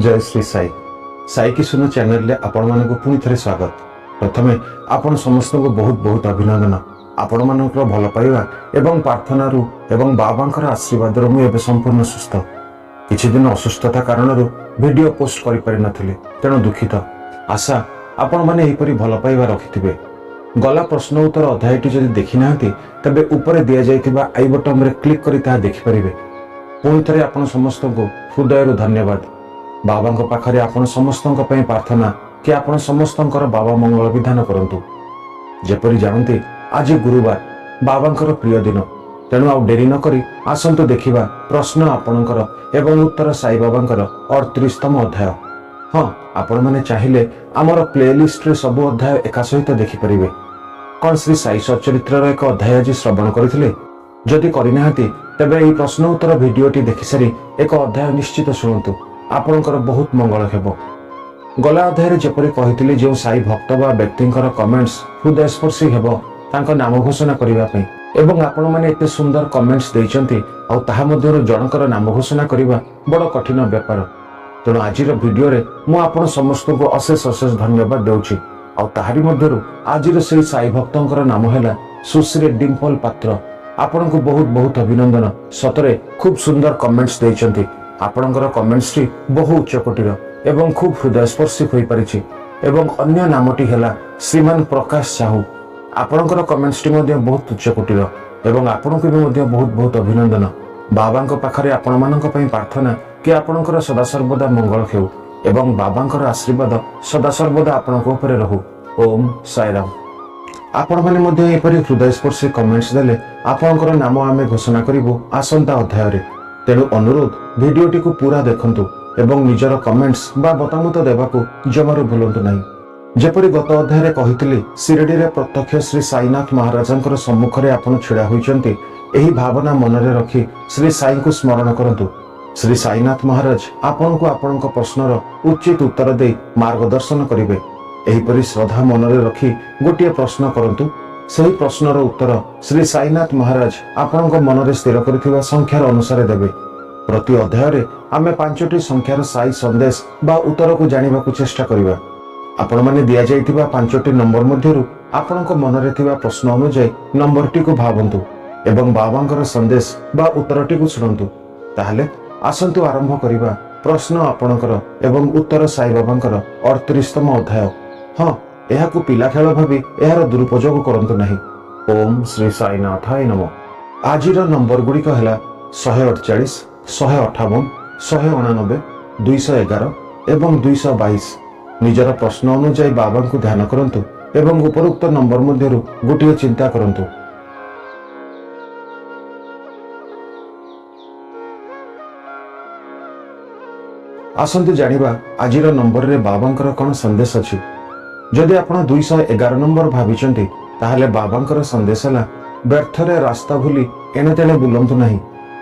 ଜୟ ଶ୍ରୀ ସାଇ। ସାଇ କିଶୁନ ଚ୍ୟାନେଲରେ ଆପଣମାନଙ୍କୁ ପୁଣି ଥରେ ସ୍ୱାଗତ। ପ୍ରଥମେ ଆପଣ ସମସ୍ତଙ୍କୁ ବହୁତ ବହୁତ ଅଭିନନ୍ଦନ। ଆପଣମାନଙ୍କର ଭଲ ପାଇବା ଏବଂ ପ୍ରାର୍ଥନାରୁ ଏବଂ ବାବାଙ୍କର ଆଶୀର୍ବାଦରୁ ମୁଁ ଏବେ ସମ୍ପୂର୍ଣ୍ଣ ସୁସ୍ଥ। କିଛି ଦିନ ଅସୁସ୍ଥତା କାରଣରୁ ଭିଡ଼ିଓ ପୋଷ୍ଟ କରିପାରିନଥିଲି, ତେଣୁ ଦୁଃଖିତ। ଆଶା ଆପଣମାନେ ଏହିପରି ଭଲ ପାଇବା ରଖିଥିବେ। ଗଲା ପ୍ରଶ୍ନ ଉତ୍ତର ଅଧ୍ୟାୟଟି ଯଦି ଦେଖିନାହାନ୍ତି, ତେବେ ଉପରେ ଦିଆଯାଇଥିବା I ବଟନରେ କ୍ଲିକ୍ କରି ତାହା ଦେଖିପାରିବେ। ପୁଣି ଥରେ ଆପଣ ସମସ୍ତଙ୍କୁ ହୃଦୟରୁ ଧନ୍ୟବାଦ। ବାବାଙ୍କ ପାଖରେ ଆପଣ ସମସ୍ତଙ୍କ ପାଇଁ ପ୍ରାର୍ଥନା କି ଆପଣ ସମସ୍ତଙ୍କର ବାବା ମଙ୍ଗଳ ବିଧାନ କରନ୍ତୁ। ଯେପରି ଜାଣନ୍ତି, ଆଜି ଗୁରୁବାର, ବାବାଙ୍କର ପ୍ରିୟ ଦିନ। ତେଣୁ ଆଉ ଡେରି ନ କରି ଆସନ୍ତୁ ଦେଖିବା ପ୍ରଶ୍ନ ଆପଣଙ୍କର ଏବଂ ଉତ୍ତର ସାଇବାବାଙ୍କର 38ତମ ଅଧ୍ୟାୟ। ହଁ, ଆପଣମାନେ ଚାହିଁଲେ ଆମର ପ୍ଲେ ଲିଷ୍ଟରେ ସବୁ ଅଧ୍ୟାୟ ଏକା ସହିତ ଦେଖିପାରିବେ। କ'ଣ ଶ୍ରୀ ସାଇ ସଚରିତ୍ରର ଏକ ଅଧ୍ୟାୟ ଆଜି ଶ୍ରବଣ କରିଥିଲେ? ଯଦି କରିନାହାନ୍ତି, ତେବେ ଏହି ପ୍ରଶ୍ନ ଉତ୍ତର ଭିଡ଼ିଓଟି ଦେଖିସାରି ଏକ ଅଧ୍ୟାୟ ନିଶ୍ଚିତ ଶୁଣନ୍ତୁ। ଆପଣଙ୍କର ବହୁତ ମଙ୍ଗଳ ହେବ। ଗଲା ଅଧ୍ୟାୟରେ ଯେପରି କହିଥିଲି, ଯେଉଁ ସାଇ ଭକ୍ତ ବା ବ୍ୟକ୍ତିଙ୍କର କମେଣ୍ଟସ୍ ହୃଦୟସ୍ପର୍ଶୀ ହେବ, ତାଙ୍କ ନାମ ଘୋଷଣା କରିବା ପାଇଁ, ଏବଂ ଆପଣମାନେ ଏତେ ସୁନ୍ଦର କମେଣ୍ଟସ୍ ଦେଇଛନ୍ତି, ଆଉ ତାହା ମଧ୍ୟରୁ ଜଣଙ୍କର ନାମ ଘୋଷଣା କରିବା ବଡ଼ କଠିନ ବ୍ୟାପାର। ତେଣୁ ଆଜିର ଭିଡ଼ିଓରେ ମୁଁ ଆପଣ ସମସ୍ତଙ୍କୁ ଅଶେଷ ଅଶେଷ ଧନ୍ୟବାଦ ଦେଉଛି। ଆଉ ତାହାରି ମଧ୍ୟରୁ ଆଜିର ସେଇ ସାଇ ଭକ୍ତଙ୍କର ନାମ ହେଲା ସୁଶ୍ରୀ ଡିମ୍ପଲ ପାତ୍ର। ଆପଣଙ୍କୁ ବହୁତ ବହୁତ ଅଭିନନ୍ଦନ। ସତରେ ଖୁବ୍ ସୁନ୍ଦର କମେଣ୍ଟସ୍ ଦେଇଛନ୍ତି। ଆପଣଙ୍କର କମେଣ୍ଟସଟି ବହୁ ଉଚ୍ଚକୋଟୀର ଏବଂ ଖୁବ୍ ହୃଦୟସ୍ପର୍ଶୀ ହୋଇପାରିଛି। ଏବଂ ଅନ୍ୟ ନାମଟି ହେଲା ଶ୍ରୀମାନ ପ୍ରକାଶ ସାହୁ। ଆପଣଙ୍କର କମେଣ୍ଟସଟି ମଧ୍ୟ ବହୁତ ଉଚ୍ଚକୋଟୀର ଏବଂ ଆପଣଙ୍କୁ ବି ମଧ୍ୟ ବହୁତ ବହୁତ ଅଭିନନ୍ଦନ। ବାବାଙ୍କ ପାଖରେ ଆପଣମାନଙ୍କ ପାଇଁ ପ୍ରାର୍ଥନା କି ଆପଣଙ୍କର ସଦାସର୍ବଦା ମଙ୍ଗଳ ହେଉ ଏବଂ ବାବାଙ୍କର ଆଶୀର୍ବାଦ ସଦାସର୍ବଦା ଆପଣଙ୍କ ଉପରେ ରହୁ। ଓମ୍ ସାଇରାମ। ଆପଣମାନେ ମଧ୍ୟ ଏପରି ହୃଦୟସ୍ପର୍ଶୀ କମେଣ୍ଟସ୍ ଦେଲେ ଆପଣଙ୍କର ନାମ ଆମେ ଘୋଷଣା କରିବୁ ଆସନ୍ତା ଅଧ୍ୟାୟରେ। ତେଣୁ ଅନୁରୋଧ, ଭିଡ଼ିଓଟିକୁ ପୁରା ଦେଖନ୍ତୁ ଏବଂ ନିଜର କମେଣ୍ଟସ୍ ବା ମତାମତ ଦେବାକୁ ଜମାରୁ ଭୁଲନ୍ତୁ ନାହିଁ। ଯେପରି ଗତ ଅଧ୍ୟାୟରେ କହିଥିଲି, ଶିରିଡ଼ିରେ ପ୍ରତ୍ୟକ୍ଷ ଶ୍ରୀ ସାଇନାଥ ମହାରାଜାଙ୍କର ସମ୍ମୁଖରେ ଆପଣ ଛିଡ଼ା ହୋଇଛନ୍ତି, ଏହି ଭାବନା ମନରେ ରଖି ଶ୍ରୀ ସାଇଙ୍କୁ ସ୍ମରଣ କରନ୍ତୁ। ଶ୍ରୀ ସାଇନାଥ ମହାରାଜ ଆପଣଙ୍କୁ ଆପଣଙ୍କ ପ୍ରଶ୍ନର ଉଚିତ ଉତ୍ତର ଦେଇ ମାର୍ଗଦର୍ଶନ କରିବେ। ଏହିପରି ଶ୍ରଦ୍ଧା ମନରେ ରଖି ଗୋଟିଏ ପ୍ରଶ୍ନ କରନ୍ତୁ। ସେହି ପ୍ରଶ୍ନର ଉତ୍ତର ଶ୍ରୀ ସାଇନାଥ ମହାରାଜ ଆପଣଙ୍କ ମନରେ ସ୍ଥିର କରିଥିବା ସଂଖ୍ୟାର ଅନୁସାରେ ଦେବେ। ପ୍ରତି ଅଧ୍ୟାୟରେ ଆମେ ପାଞ୍ଚଟି ସଂଖ୍ୟାର ସାଇ ସନ୍ଦେଶ ବା ଉତ୍ତରକୁ ଜାଣିବାକୁ ଚେଷ୍ଟା କରିବା। ଆପଣମାନେ ଦିଆଯାଇଥିବା ପାଞ୍ଚଟି ନମ୍ବର ମଧ୍ୟରୁ ଆପଣଙ୍କ ମନରେ ଥିବା ପ୍ରଶ୍ନ ଅନୁଯାୟୀ ନମ୍ବରଟିକୁ ଭାବନ୍ତୁ ଏବଂ ବାବାଙ୍କର ସନ୍ଦେଶ ବା ଉତ୍ତରଟିକୁ ଶୁଣନ୍ତୁ। ତାହେଲେ ଆସନ୍ତୁ ଆରମ୍ଭ କରିବା ପ୍ରଶ୍ନ ଆପଣଙ୍କର ଏବଂ ଉତ୍ତର ସାଇବାବାଙ୍କର 38ତମ ଅଧ୍ୟାୟ। ହଁ, ଏହାକୁ ପିଲା ଖେଳ ଭାବି ଏହାର ଦୁରୁପଯୋଗ କରନ୍ତୁ ନାହିଁ। ଓମ୍ ଶ୍ରୀ ସାଇନାଥାୟ ନମ। ଆଜିର ନମ୍ବର ଗୁଡ଼ିକ ହେଲା 148, 158, 189, 211 ଏବଂ 222। ନିଜର ପ୍ରଶ୍ନ ଅନୁଯାୟୀ ବାବାଙ୍କୁ ଧ୍ୟାନ କରନ୍ତୁ ଏବଂ ଉପରୋକ୍ତ ନମ୍ବର ମଧ୍ୟରୁ ଗୋଟିଏ ଚିନ୍ତା କରନ୍ତୁ। ଆସନ୍ତୁ ଜାଣିବା ଆଜିର ନମ୍ବରରେ ବାବାଙ୍କର କ'ଣ ସନ୍ଦେଶ ଅଛି। ଯଦି ଆପଣ 211 ନମ୍ବର ଭାବିଛନ୍ତି, ତାହେଲେ ବାବାଙ୍କର ସନ୍ଦେଶ ହେଲା, ବ୍ୟର୍ଥରେ ରାସ୍ତା ଭୁଲି ଏଣେ ତେଣେ ବୁଲନ୍ତୁ ନାହିଁ।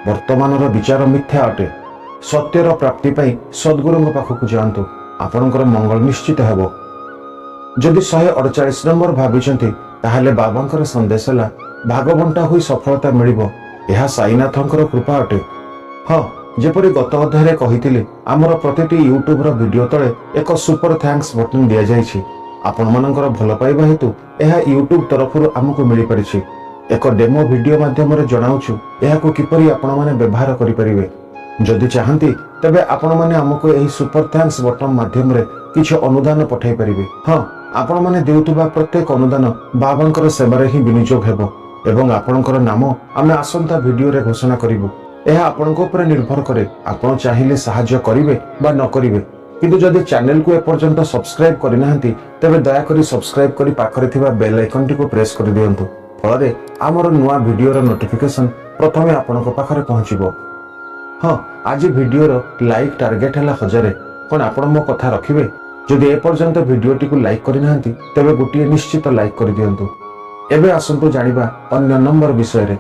ବର୍ତ୍ତମାନର ବିଚାର ମିଥ୍ୟା ଅଟେ। ସତ୍ୟର ପ୍ରାପ୍ତି ପାଇଁ ସଦ୍ଗୁରୁଙ୍କ ପାଖକୁ ଯାଆନ୍ତୁ। ଆପଣଙ୍କର ମଙ୍ଗଳ ନିଶ୍ଚିତ ହେବ। ଯଦି 148 ନମ୍ବର ଭାବିଛନ୍ତି, ତାହେଲେ ବାବାଙ୍କର ସନ୍ଦେଶ ହେଲା, ଭାଗବଣ୍ଟା ହୋଇ ସଫଳତା ମିଳିବ। ଏହା ସାଇନାଥଙ୍କର କୃପା ଅଟେ। ହଁ, ଯେପରି ଗତ ଅଧ୍ୟାୟରେ କହିଥିଲି, ଆମର ପ୍ରତିଟି ୟୁଟ୍ୟୁବର ଭିଡ଼ିଓ ତଳେ ଏକ ସୁପର thanks button ଦିଆଯାଇଛି। ଆପଣମାନଙ୍କର ଭଲ ପାଇବା ହେତୁ ଏହା ୟୁଟ୍ୟୁବ ତରଫରୁ ଆମକୁ ମିଳିପାରିଛି। ଏକ ଡେମୋ ଭିଡ଼ିଓ ମାଧ୍ୟମରେ ଜଣାଉଛୁ ଏହାକୁ କିପରି ଆପଣମାନେ ବ୍ୟବହାର କରିପାରିବେ। ଯଦି ଚାହାନ୍ତି, ତେବେ ଆପଣମାନେ ଆମକୁ ଏହି ସୁପର thanks button ମାଧ୍ୟମରେ କିଛି ଅନୁଦାନ ପଠାଇ ପାରିବେ। ହଁ, ଆପଣମାନେ ଦେଉଥିବା ପ୍ରତ୍ୟେକ ଅନୁଦାନ ବାବାଙ୍କର ସେବାରେ ହିଁ ବିନିଯୋଗ ହେବ ଏବଂ ଆପଣଙ୍କର ନାମ ଆମେ ଆସନ୍ତା ଭିଡ଼ିଓରେ ଘୋଷଣା କରିବୁ। ଏହା ଆପଣଙ୍କ ଉପରେ ନିର୍ଭର କରେ, ଆପଣ ଚାହିଁଲେ ସାହାଯ୍ୟ କରିବେ ବା ନ କରିବେ। କିନ୍ତୁ ଯଦି ଚ୍ୟାନେଲକୁ ଏପର୍ଯ୍ୟନ୍ତ ସବସ୍କ୍ରାଇବ କରିନାହାନ୍ତି, ତେବେ ଦୟାକରି ସବସ୍କ୍ରାଇବ କରି ପାଖରେ ଥିବା ବେଲ୍ ଆଇକନଟିକୁ ପ୍ରେସ୍ କରିଦିଅନ୍ତୁ। ଫଳରେ ଆମର ନୂଆ ଭିଡ଼ିଓର ନୋଟିଫିକେସନ ପ୍ରଥମେ ଆପଣଙ୍କ ପାଖରେ ପହଞ୍ଚିବ। ହଁ, ଆଜି ଭିଡ଼ିଓର ଲାଇକ୍ ଟାର୍ଗେଟ ହେଲା 1000। କ'ଣ ଆପଣ ମୋ କଥା ରଖିବେ? ଯଦି ଏପର୍ଯ୍ୟନ୍ତ ଭିଡ଼ିଓଟିକୁ ଲାଇକ୍ କରିନାହାନ୍ତି, ତେବେ ଗୋଟିଏ ନିଶ୍ଚିତ ଲାଇକ୍ କରିଦିଅନ୍ତୁ। ଏବେ ଆସନ୍ତୁ ଜାଣିବା ଅନ୍ୟ ନମ୍ବର ବିଷୟରେ।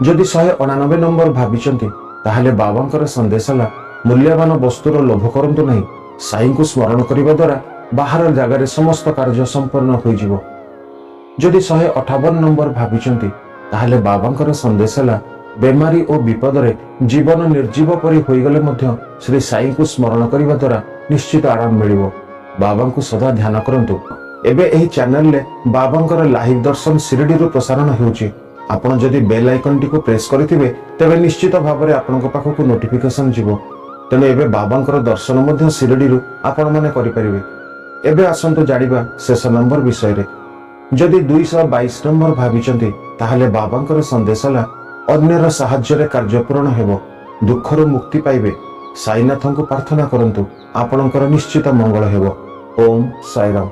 ଯଦି 189 ନମ୍ବର ଭାବିଛନ୍ତି, ତାହେଲେ ବାବାଙ୍କର ସନ୍ଦେଶ ହେଲା, ମୂଲ୍ୟବାନ ବସ୍ତୁର ଲୋଭ କରନ୍ତୁ ନାହିଁ। ସାଇଙ୍କୁ ସ୍ମରଣ କରିବା ଦ୍ୱାରା ବାହାର ଜାଗାରେ ସମସ୍ତ କାର୍ଯ୍ୟ ସମ୍ପନ୍ନ ହୋଇଯିବ। ଯଦି 158 ନମ୍ବର ଭାବିଛନ୍ତି, ତାହେଲେ ବାବାଙ୍କର ସନ୍ଦେଶ ହେଲା, ବେମାରୀ ଓ ବିପଦରେ ଜୀବନ ନିର୍ଜୀବ ପରି ହୋଇଗଲେ ମଧ୍ୟ ଶ୍ରୀ ସାଇଙ୍କୁ ସ୍ମରଣ କରିବା ଦ୍ୱାରା ନିଶ୍ଚିତ ଆରାମ ମିଳିବ। ବାବାଙ୍କୁ ସଦା ଧ୍ୟାନ କରନ୍ତୁ। ଏବେ ଏହି ଚ୍ୟାନେଲରେ ବାବାଙ୍କର ଲାଇଭ୍ ଦର୍ଶନ ଶିରିଡ଼ିରୁ ପ୍ରସାରଣ ହେଉଛି। ଆପଣ ଯଦି ବେଲ୍ ଆଇକନ୍ଟିକୁ ପ୍ରେସ୍ କରିଥିବେ, ତେବେ ନିଶ୍ଚିତ ଭାବରେ ଆପଣଙ୍କ ପାଖକୁ ନୋଟିଫିକେସନ୍ ଯିବ। ତେଣୁ ଏବେ ବାବାଙ୍କର ଦର୍ଶନ ମଧ୍ୟ ଶିରିଡ଼ିରୁ ଆପଣମାନେ କରିପାରିବେ। ଏବେ ଆସନ୍ତୁ ଜାଣିବା ଶେଷ ନମ୍ବର ବିଷୟରେ। ଯଦି 222 ନମ୍ବର ଭାବିଛନ୍ତି, ତାହେଲେ ବାବାଙ୍କର ସନ୍ଦେଶ ହେଲା, ଅନ୍ୟର ସାହାଯ୍ୟରେ କାର୍ଯ୍ୟ ପୂରଣ ହେବ, ଦୁଃଖରୁ ମୁକ୍ତି ପାଇବେ। ସାଇନାଥଙ୍କୁ ପ୍ରାର୍ଥନା କରନ୍ତୁ, ଆପଣଙ୍କର ନିଶ୍ଚିତ ମଙ୍ଗଳ ହେବ। ଓମ୍ ସାଇରାମ।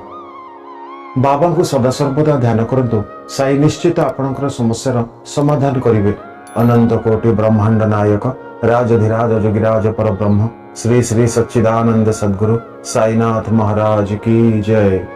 ବାବାଙ୍କୁ ସଦାସର୍ବଦା ଧ୍ୟାନ କରନ୍ତୁ, ସାଇ ନିଶ୍ଚିତ ଆପଣଙ୍କର ସମସ୍ୟାର ସମାଧାନ କରିବେ। ଅନନ୍ତ କୋଟି ବ୍ରହ୍ମାଣ୍ଡ ନାୟକ ରାଜଧିରାଜ ଯୋଗିରାଜ ପରବ୍ରହ୍ମ ଶ୍ରୀ ଶ୍ରୀ ସଚ୍ଚିଦାନନ୍ଦ ସଦ୍ଗୁରୁ ସାଇନାଥ ମହାରାଜ କି ଜୟ।